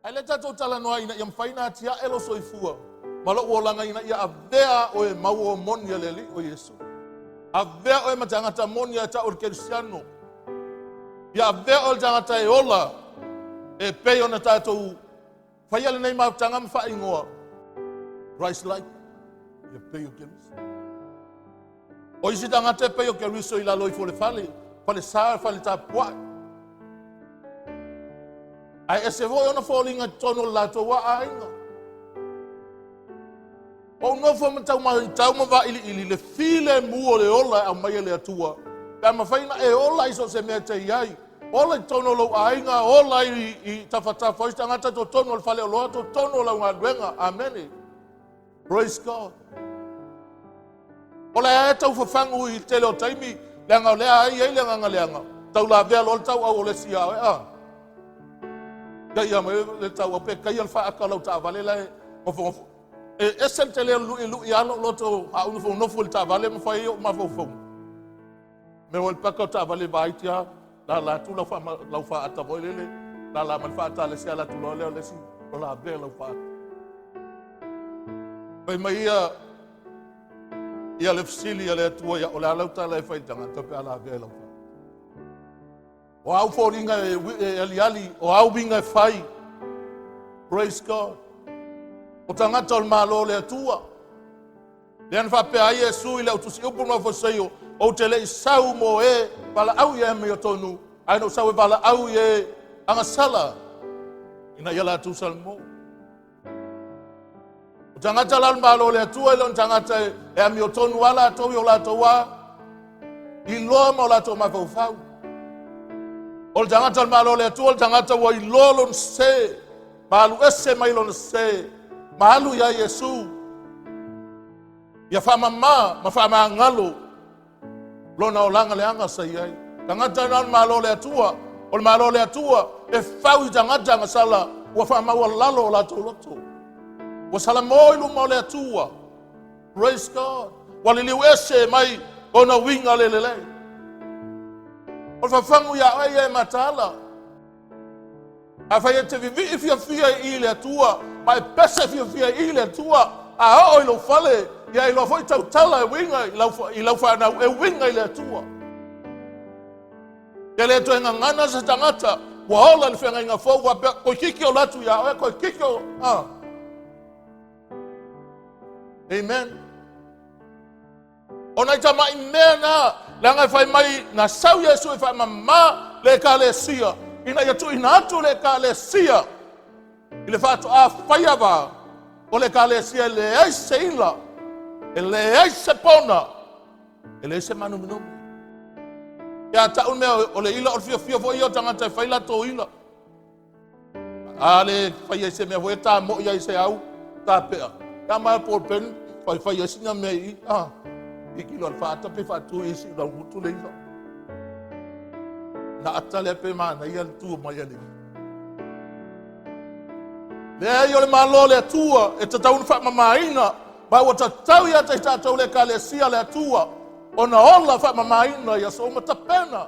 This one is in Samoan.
Ae lea tatou talanoa ina ia mafai ona atiae lou soifua ma lou olaga ina ia avea oe ma uo moni a le Alii o Iesu. Avea oe ma tagata moni a tau o le Kerisiano. Ia avea oe le tagata e ola e pei ona tatou faia lenei mafutaga ma faaigoa Christ like, ia pei o Keriso. O isi tagata e pei o Keriso i lalo ifo o le fale, fale sa, fale tapuai. Ae ese foi ona foliga i totonu o le latou aiga. Ou nofo ma tau matau ma vailiili le filemu o le ola e aumai e le Atua. Pe a mafai ona e ola i so o se mea e te i ai. Ola i totonu o lou aiga, ola i tafatafa o isi tagata, totonu o le faleoloa, totonu o lau galuega. Amene. Praise God. O lea e tau fafagu i le tele o taimi, leaga o lea ai ai le agaga leaga, tau lavea loa le tauau o le isi ia oe, a. Kai mai le tauau pe kai le faaka o lau taavale la e nofonofo. E ese le tele o le luʻiluʻi a lou loto a ou nofonofo i le taavale ma fai ai ou mafaufauga. Mea o le paka o taavale vaiti a, lala atu lau, fa, lau faata foi lele, lala mai le faata a le isi ala atu loa lea o le isi, o lavea lau faata. Fai mai ia, ia le fesili a le Atua ia, o le a lau tala e fai i le tagata pe a lavea i lau faata. O au foliga e, e aliali, o au uiga e fai. Praise God. O tagata o le Malo o le Atua. Lea na faapea ai Iesu i le au tusiupu ma Fariseo, ou te le i sau mo e valaau i e amiotonu, ae na ou sau e valaau i e agasala, ina ia latou salamo. O tagata la o le Malo o le Atua e le o ni tagata e amiotonu a latou i o latou a iloa ma o latou mafaufau. O le tagata o le Malo o le Atua, o le tagata ua iloa lona sese, ma alu ese mai lona sese, ma alu iā Iesu, ia faamama ma faamagalo lona olaga leaga sa i ai. Tagata na o le Malo o le Atua, o le Malo o le Atua e fau i tagata agasala ua faamaualalo o latou loto. Ua salamo i luma o le Atua. Praise God. Ua liliu ese mai ona uiga le lelei. O le fafagu iā oe ia e mataala. Afai e te vivii fiafia i i le Atua, ma e pese fiafia i i le Atua, a oo i lou fale, ia iloa foi tautala e uiga i lau, i lau fanau, e uiga i le Atua. Ia le toe gagana se tagata, ua ola le feagaiga fou, faapea, toeitiiti o alu atu ia oe, toeitiiti o... Ah. Amen. O nai tamaʻi mea na, leaga e fai mai na sau Iesu e faamama le Ekalesia, ina ia tuuina atu le Ekalesia i le faatoa faiava o le Ekalesia e leai se ila, e leai se pona, e leai se mānominumi. Ia ta'u le mea o le ila o le fiafia foi ia o tagata e fai latou ila. A le fai ai se mea foi e tamo'i ai se au tapea. Ia mai ball pen fai fai ai sina mea i a. I kilo al faata pe faatu i si lau mutu le ila. Na ata lea pe manaia le tu mai a le. Leai o le Malo o le Atua e tatau ona faamamaina ma ua tatau ia te tatou le Ekalesia le Atua ona ola faamamaina i aso uma tapena.